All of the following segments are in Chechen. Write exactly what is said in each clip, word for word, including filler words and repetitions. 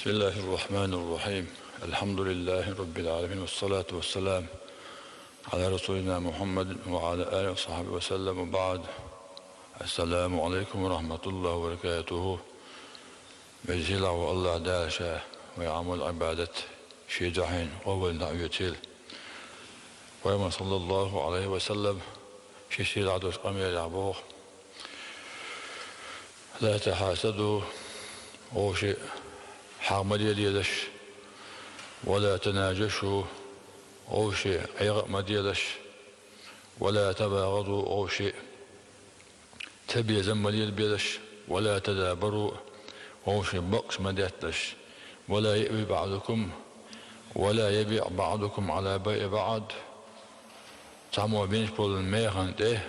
بسم الله الرحمن الرحيم. الحمد لله رب العالمين، والصلاة والسلام على رسولنا محمد وعلى آله وصحبه وسلم، وبعد. السلام عليكم ورحمة الله وبركاته. Веза-сийлахь волу АллахӀ Дала Ша вай Ӏамал-Ӏибадат Шен дуьхьа къобалдина хьан оьцийла. Пайхамар, саллаллаху Ӏалайхи ва саллам, шен сийлахь долчу къамелехь боху: «لا تحاسدوا», вовшийн хьагӀ ма лелаелаш, «ولا تناجشوا», вовшийн Ӏеха а ма делаш, «ولا تباغضوا», вовшийн цабезам ма лелабелаш, «ولا تدابروا», вовшийн бакъ ма детталаш, «ولا يأب بعضكم، ولا يبع بعضكم على بيع بعض». Цхьаммо бинчу болу механа тӀе,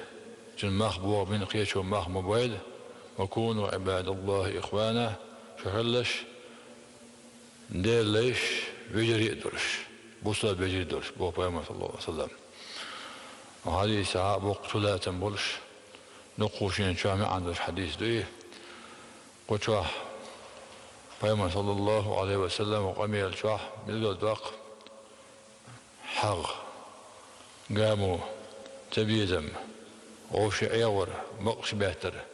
цуьнан мах бохам бина кхечо мах ма бойла, «وكونوا عباد الله إخوانا», шу хилалаш, Делан лайш вежарий а долуш, бусалба вежарий долуш, боху Пайхамар, саллаллаху Ӏалайхи ва саллам. Хьадисехь боккха чулацам болуш, дуккха шена чохь маьӀна долуш хьадис ду и. Кху чохь Пайхамар, саллаллаху Ӏалайхи ва саллам, къамел чохь билгалдоккху хьагӀ, гамо, цабезам, вовшийн Ӏехавар, бакъ ма беттара.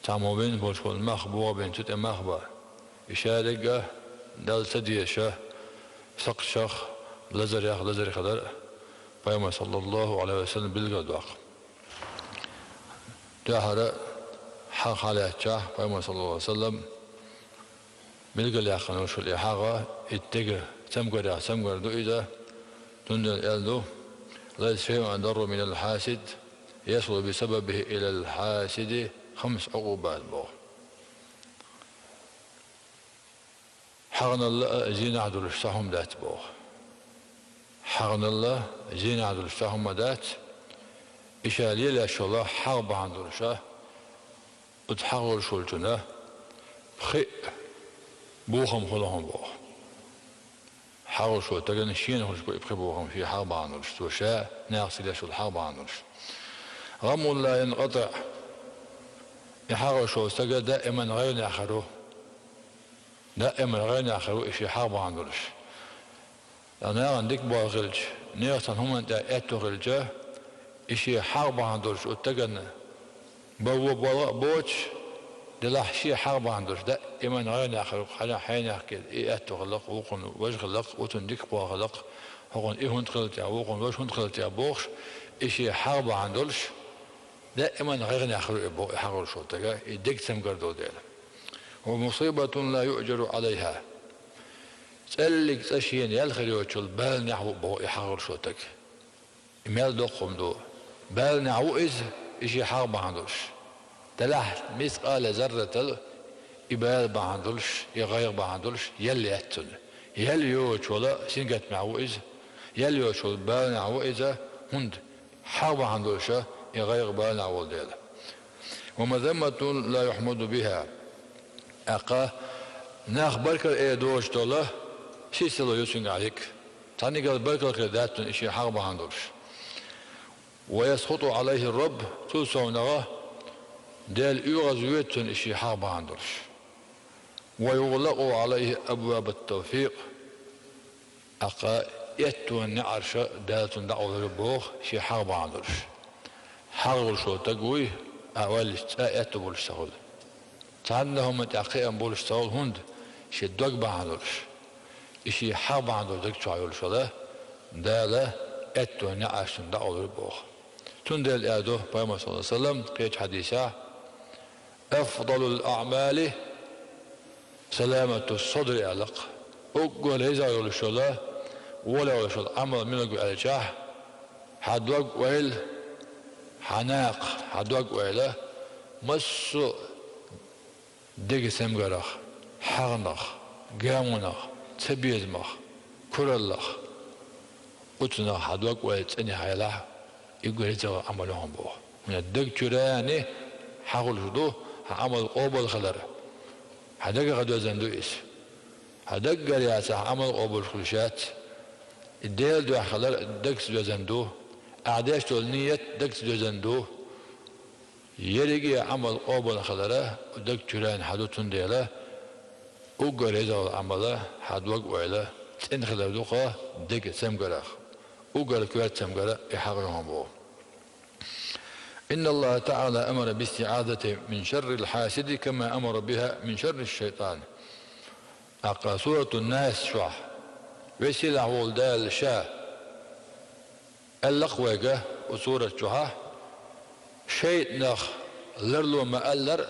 Цхьаммо бина болчу болу мах бохам бина, цу тӀе мах бан. И ша дерг а, Далла ца дезаш а, сакхтех, лазарех лазар хилар а Пайхамар, саллаллаху Ӏалайхи ва саллам, билгалдоккху. Дуьххьара хьагӀ хьалаьцчахь, Пайхамар, саллаллаху Ӏалайхи ва саллам, билгалъяьккхина йолуш йолу и хьагӀ, и деган цамгарех цамгар ду иза, цундела аьлла ду: «ليس شيء أضر من الحاسد، يصل بسببه إلى الحاسد خمس عقوبات», боху. ХьагӀаналла а зенахь долуш цхьа хӀума дац боху. ХьагӀаналла а зенахь долуш цхьа хӀума дац, и ша лелош йолу хьагӀ бахьана долуш а, оцу хьагӀ луш волчунна пхи бохам хуьлу хьуна боху. ХьагӀ луш волу стагана шена хуьлуш бу и пхи бохам, шен хьагӀ бахьана долуш, цо ша нахаца лелош йолу хьагӀ бахьана долуш. «غم لا ينقطع», и хьагӀ луш волу стаг даиман гӀайгӀанехь хир ву. Даиман гӀайгӀанехь хир ву и шен хьагӀ бахьана долуш. Ткъа нахана дика болх хилча, нехан цхьана хӀуманна тӀехь аьтто хилча, и шен хьагӀ бахьана долуш оцу стагана бан вон болх а боцуш, делахь шен хьагӀ бахьана долуш, даиман гӀайгӀанехь хир ву, хьенех кхета и аьтто хилла-кх, вукхунна важа хилла-кх, оцунна дика болх хилла-кх, хӀокхунна и хӀунда хилла тӀехь, вукхунна важа хӀунда хилла тӀехь бохуш, и шен хьагӀ бахьана долуш, даиман гӀайгӀанехь хир ву и бо-, и хьагӀ луш волу стаг, и деган цамгар долу дела. «ومصيبة لا يؤجر عليها». ЦӀеллиг цӀа шена ял хир йоцуш йолу баланехь ву боху и хьагӀ луш волу стаг. И мел доккха хӀума ду. Баланехь ву иза, и шен хьагӀ бахьана долуш. Делахь мискъала зарратал и бала бахьана долуш, и гӀайгӀа бахьана долуш ял яц цунна. Ял йоцуш волу сингаттамехь ву иза, ял йоцуш волу баланехь ву иза, хӀунда хьагӀ бахьана долуш а, и гӀайгӀа баланехь волу дела. «ومذمة لا يحمد بها». ТӀаккха нах баркалла эр доцуш долу сийсазло ю цуьнгахь йиг. Цхьаьнгара баркалла хир дац цунна и шен хьагӀ бахьана долуш. «ويسخط عليه الرب», цул совнагӀа Дела оьгӀазвоьду цунна и шен хьагӀ бахьана долуш. «ويغلق عليه أبواب التوفيق». ТӀаккха эттонан неӀарш Дала цунна дӀакъовлур бу боху шен хьагӀ бахьана долуш. ХьагӀ луш волу стаг вуй, ахь валлалц цкъа а аьтто болуш ца хуьлу. Цхьанна а хӀуманна тӀехь кхиам болуш ца хуьлу, хӀунда шен дог бахьана долуш. И шен хьагӀ бахьана долу даг чохь йолуш вала, Дала эттонан неӀарш цунна дӀакъовлур бу боху. Цундела аьлла ду Пайхамар, саллаллаху Ӏалайхи ва саллам, кхечу хьадисехь: «أفضل الأعمال سلامة الصدر», аьлла-кх. Уггар реза йолуш йолу, вон йолуш йолу Ӏамал мила ву аьлчахь, хьан дог-ойла, хьан накха хьан дог-ойла массо а деган цамгарах, хьагӀнах, гамонах, цабезамах, кураллах, оцунах хьан дог-ойла цӀена хьаялахь, и уггар реза йолу Ӏамал ю хьуна боху. ХӀунда даг чуьра хьан хуьлуш ду хьан Ӏамал къобал хилар. Хьан дагах доьзна ду иза. Хьан даггара яцахь, Ӏамал къобалш хуьлуш яц. И Делан дуьхьа хилар дагца доьзна ду. Ахь деш долу ният дагца доьзна ду. Ерриге а Ӏамал къобал хилар даг чуьра хьан ду, цундела Уггар езагӀа Ӏамал хьа дог-ойла цӀена хилар ду-кх дега цамгарах, уггар коьрта цамгар и хьагӀ ю хьуна боху. إن الله تعالى أمر بالاستعاذة من شر الحاسد كما أمر بها من شر الشيطان. ТӀаккха Суратун-Нас чохь, Веза-Сийлахь волу Дала Ша аьлла-кх вайга оцу сурат чохь, шайтӀанах ларло ма-аллара,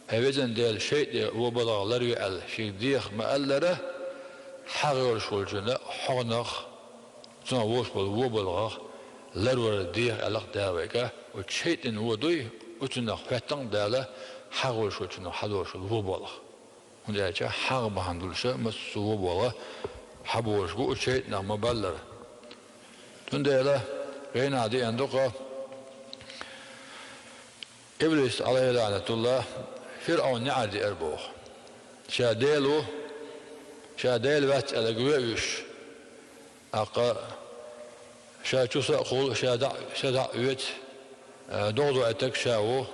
хӀай везан Дела, шайтӀе вобалгӀа ларве аьлла, шега деха ма-аллара, хьагӀ йолуш волчунна хьогӀанах, цунах волуш болу вобалгӀах ларвар деха аьлла-кх Дала вайга, оцу шайтӀина вон дуй, оцунах хӀоьттина-кх Дала хьагӀ йолуш волчунах хьадолуш волу вобалгӀа. ХӀунда аьлча хьагӀ бахьана долуш массо а вобалгӀа хьаболуш бу оцу шайтӀанах ма-баллара. Цундела гӀенах деана ду-кх, Иблис, Ӏалайхи лаӀнатуллахӀ, ФирӀавнан неӀар деара боху. Ша Дела ву, ша Дела вац аьлла гӀо а вуьйш, тӀаккха ша чу са а кхуллу, ша дӀа, ша дӀа а оьцу, э, догӀа доуьйтург ша ву,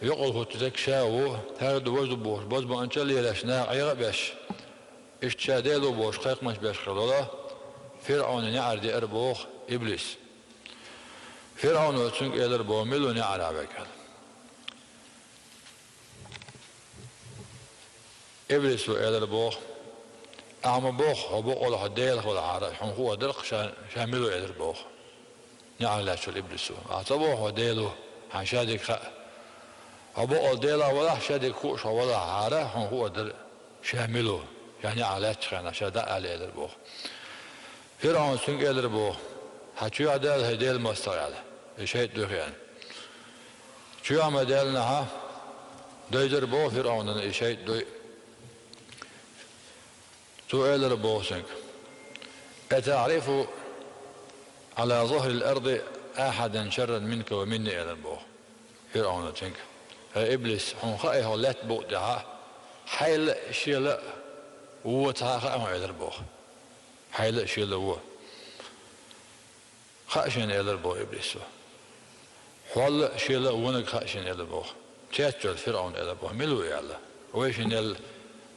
йокъал хӀуттуьйтург ша ву, хӀара ду, важа ду бохуш, бозбуунчалла лелаш, наха Ӏеха а беш, иштта ша Дела ву бохуш кхайкхамаш беш хилла ФирӀавнан неӀар деара боху Иблис. ФирӀавно цуьнга элира боху: «Мила ву неӀарехь верг?» аьлла. Иблисо элира боху: «Ахьа ма боху, хьо бакъволу хьо Дела хилахьара, хьуна хуур дара-кх ша, ша мила ву», элира боху неӀарехь лаьтташ волу Иблисо. «Ахьа ца боху хьо Дела ву, хьуна шадерг хаьа. Хьо бакъволу Делахь валахь, шадерг хууш хьо валахьара, хьуна хуур дара ша мила ву, ша неӀарехь лаьттачу хенахь, ша дӀа а аьлла», элира боху. ФирӀавно цуьнга элира боху: «Хьан чоьхьа даьлла хӀай Делан мостагӀа», аьлла, и шайтӀа дуй хиъна. Чоьхьа ма даьллинехь, дайзира боху ФирӀавнана и шайтӀа дуй. Цо элира боху цуьнга: «أتعرف على ظهر الأرض أحدا شرا منك ومني؟» элира боху ФирӀавно цуьнга. «ХӀай Иблис, хьуна хаьий хьо лаьттан букъа тӀехь хьайла а, шела а вон цхьа а хаьа хьуна?» элира боху. «Хьайла а, шела а вон хаьа шена», элира боху Иблисо. «Хьол а, шела а вониг хаьа шена», элира боху. Цецвелла ФирӀавно элира боху: «Мила ву и?» аьлла. «Вай шиннел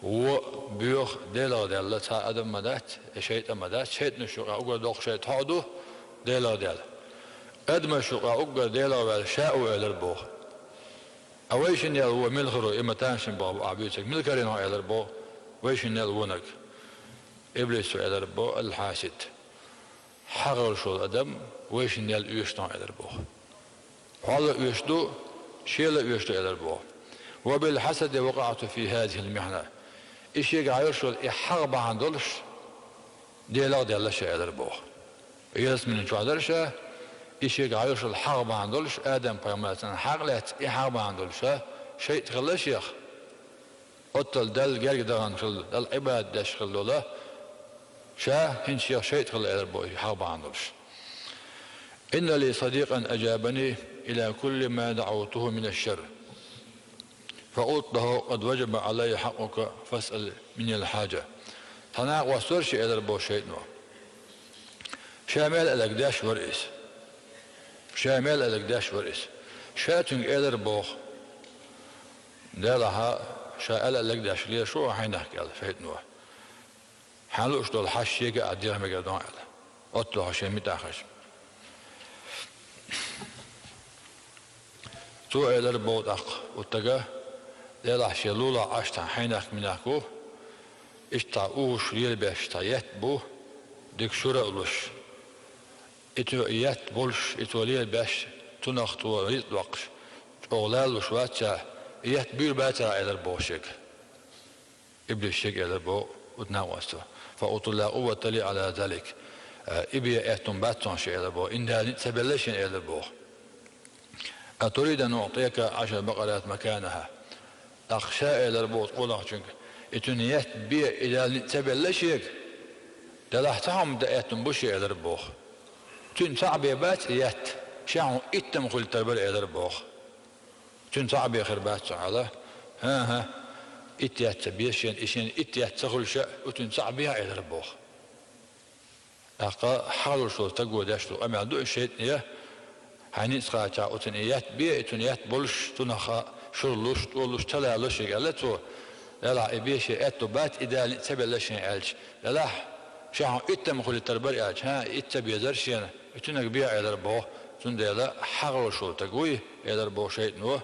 вон, боьха, Делах даьлла цхьа адам ма дац, и шайтӀа ма дац, шайтӀанаш юкъахь уггар доккха шайтӀа хьо а ду, Делах даьлла. Адамаш юкъахь уггар Делах ваьлла ша а ву», элира боху. «Ткъа вай шиннел вон мила хир ву, и ма тамашийна боху ахь буьйцург, мила карийна хьо?» элира боху вай шиннел вониг. Иблисо элира боху: «Аль-хьасид». «ХьагӀ йолуш волу адам вай шиннел оьшуш ду», элира боху. «Хьол а оьшуш ду, шела а оьшуш ду», элира боху. «Ва бил-хьасади вакъаӀту фи хӀазихил михьна». И шегахь йолуш йолу и хьагӀ бахьана долуш Делах а даьлла ша, элира боху. Ялсамани чохь дара ша, и шегахь йолуш йолу хьагӀ бахьана долуш, Адам-пайхамарца хьагӀ лаьцна, и хьагӀ бахьана долуш ша шайтӀа хилла шех. Оццул Далла герга дахана хилла, Далла Ӏибадат деш хилла долу ша, хӀинца шех шайтӀа хилла, элира боху, и хьагӀ бахьана долуш. «Инна ли садикъан ажабани ила кулли ма даӀавтуху минаш-шарр. Фа къулту лаху: къад важаба Ӏалайя хьакъука, фасъал миннил хьаджа». Цхьа накъост вара шен, элира боху шайтӀано. Ша мел аьлларг деш вара иза. Ша мел аьлларг деш вара иза. Ша цуьнга элира боху: «Делахь, ша аьлла аьлларг деш лела шу хьайнах», аьлла шайтӀано. «Хьан лууш долу хьашт шега а деха мегар ду», аьлла. Оццул хьо шен митӀахь хезча. Цо элира боху тӀаккха оцу стага: «Делахь, шен лулахь Ӏаш цхьа хьайнах-минах ву, иштта цхьа угӀуш лелабеш цхьа етт бу, дика шура а луш. И цо и етт болуш, и цо лелабеш, цунах цо рицкъ доккхуш, чӀогӀа лалуш вац ша, и етт буьйр бацара», элира боху шега. Иблис шега элира боху оцу накъосто: «Фа къулту ла къуввата ли Ӏала залик». Э, и бен аьтту бац суна шен, элира боху. И Дала ницкъ ца белла шена, элира боху. «А туридани уӀтика Ӏашара бакъарат маканаха?» ТӀаккха ша элира боху оцу къонахчуьнга: «И цуьнан етт бен и Дала ницкъ ца белла шега? Делахь цхьа хӀума дан аьтту бу шен», элира боху. «Цуьнан цхьаъ бен бац и етт, шен хьуна итт-м хуьлуьйтур бара», элира боху. «Цуьнан цхьаъ бен хир бац цунна хьала». «ХӀан-хӀа, итт етт ца беза шена, и шена итт етт ца хуьлуш а, цуьнан цхьаъ бен», элира боху. ТӀаккха хьалуш волу стага деш долу къамел ду и шайтӀане: «Хьайн ницкъ кхачахь, оцунна и етт бен, и цуьнан етт болуш, цунах шура луш, тӀо луш ца лало шега», аьлла цо. Делахь, и бе шен аьтту бац, и Дала ницкъ ца белла шен аьлча. Делахь, ша хьуна итт ма хуьлуьйтар бара аьлча, хӀа, итт ца безара шена, и цуьнан бе Ӏелар боху, цундела хьагӀ луш волу стаг вуй, элар боху шайтано,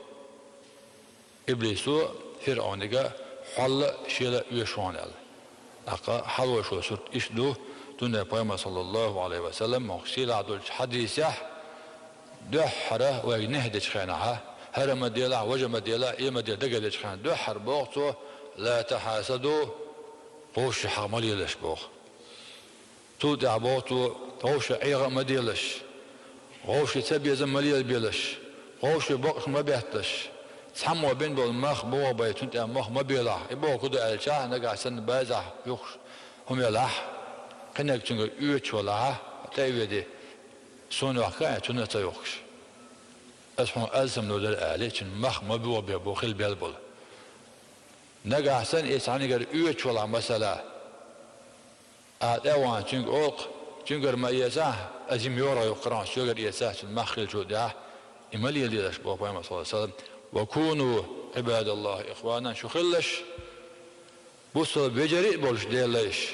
иблисо, ФирӀавнга, хьол а, шел а оьшу хьуна аьлла. ТӀаккха хьал вайшо сурт иштта ду, цундела пайхамар, саллаллаху Ӏалайхи ва саллам, хӀокху сийлахь долчу хьадисехь, дуьххьара вайга нехь дечу хенахьа, хӀара ма делахь, важа ма делахь, и ма делахь дагадечу хенахь, дуьххьара боху цо: «Ла тахьасаду», вовшийн хьагӀ ма лелаш боху. Цул тӀаьхьа боху цо: «Вовшийн ӀегӀа а ма делаш, вовшийн цабезам ма лелабелаш, вовшийн бакъаш ма бетталаш, цхьаммо бина болу мах богӀу бай, цунна тӀехь мах ма белахь». И боху хӀун ду аьлча, нагахь санна базахь юхуш хӀума елахь, кхинарг цуьнгара оьцуш валахьа, тӀе а веди, суна йохка а, цунна а ца йохкуш. Аса хьуна алсам ло дара аьлла, цуьнан мах ма богӀу бе боху хила бел болу. Нагахь санна и цхьаьнгара оьцуш валахь, масала, а тӀе а вахана цуьнга олу-кх, цуьнгара ма эцахь, аса жима йогӀу йоккхур хьуна, соьгара эцахь, цуьнан мах хиллачул тӀаьхьа, и ма леладелаш боху пайхамар, саллаллаху Ӏалайхи ва саллам. «Ва куну Ӏибадаллахи ихванан», шу хилалаш бусалба вежарий а болуш Делан лайш.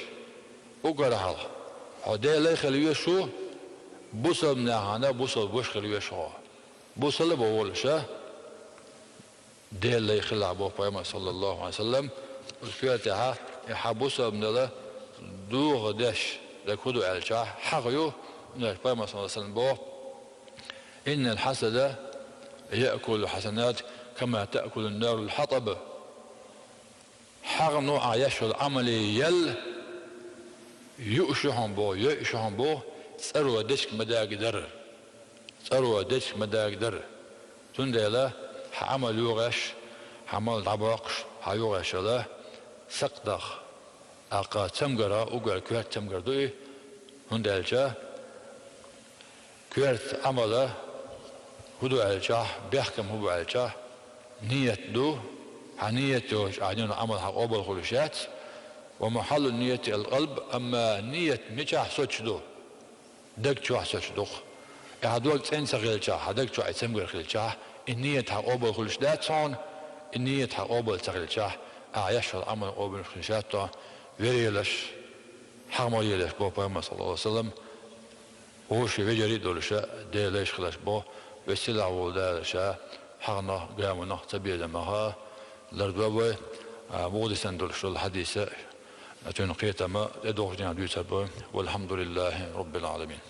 Уггар хьалха, хьо Делан лай хила везаш ву, бусалба нахана бусалба ваша хила везаш хьо. Бусалба а волуш, а? Делан лай хилахь боху пайхамар, саллаллаху Ӏалайхи ва саллам, уьш коьртехьа, и хьан бусалбанала дохо деш дерг хӀун ду аьлча, хьагӀ ю, хӀунда аьлча пайхамар, саллаллаху Ӏалайхи ва саллам, боху: «Иннал хьасада яъкулул хьасанат, кама таъкулун нарул хьатӀаб». ХьагӀ ну ахь еш йолу Ӏамале ял, юуш ю хьуна боху, йойуш ю хьуна боху, цӀаро дечиг ма дагадара. ЦӀаро дечиг ма дагадара. Цундела хьан Ӏамал юхаеш, хьан мал дӀабоккхуш, хьан юхаеш йолу сакхтах, тӀаккха цамгар, уггар коьрта цамгар ду и, хӀунда аьлча коьрта Ӏамал хӀун ду аьлча, бехкам хӀун бу аьлча, ният ду. Хьан ният йоцуш ахь дина Ӏамал хьан къобал хуьлуш яц. «Ва махьаллу нияти ал-къалб», амма ният мичахь соцуш ду? Даг чохь соцуш ду-кх. И хьан дог цӀена ца хилчахь, хьан даг чохь и цамгар хилчахь, и ният хьан къобал хуьлуш дац хьуна, и ният хьан къобал ца хилчахь, ахь еш йолу Ӏамал къобалъеш хилча, тӀаккха верийлаш, хьагӀ ма лелаш боху пайхамар, саллаллаху Ӏалайхи ва саллам, вовшийн вежарий а долуша, Делан лайш хилалаш боху, веза сийлахь волу Дала ша хьагӀнах, гамонах, цабезамах лардойла вай, а, муха дисина долуш долу хьадиса, цуьнан кхетам а тӀедогӀучу дийнахь дуьйцур ду вай. Валхьамдулиллахи Раббил Ӏаламин.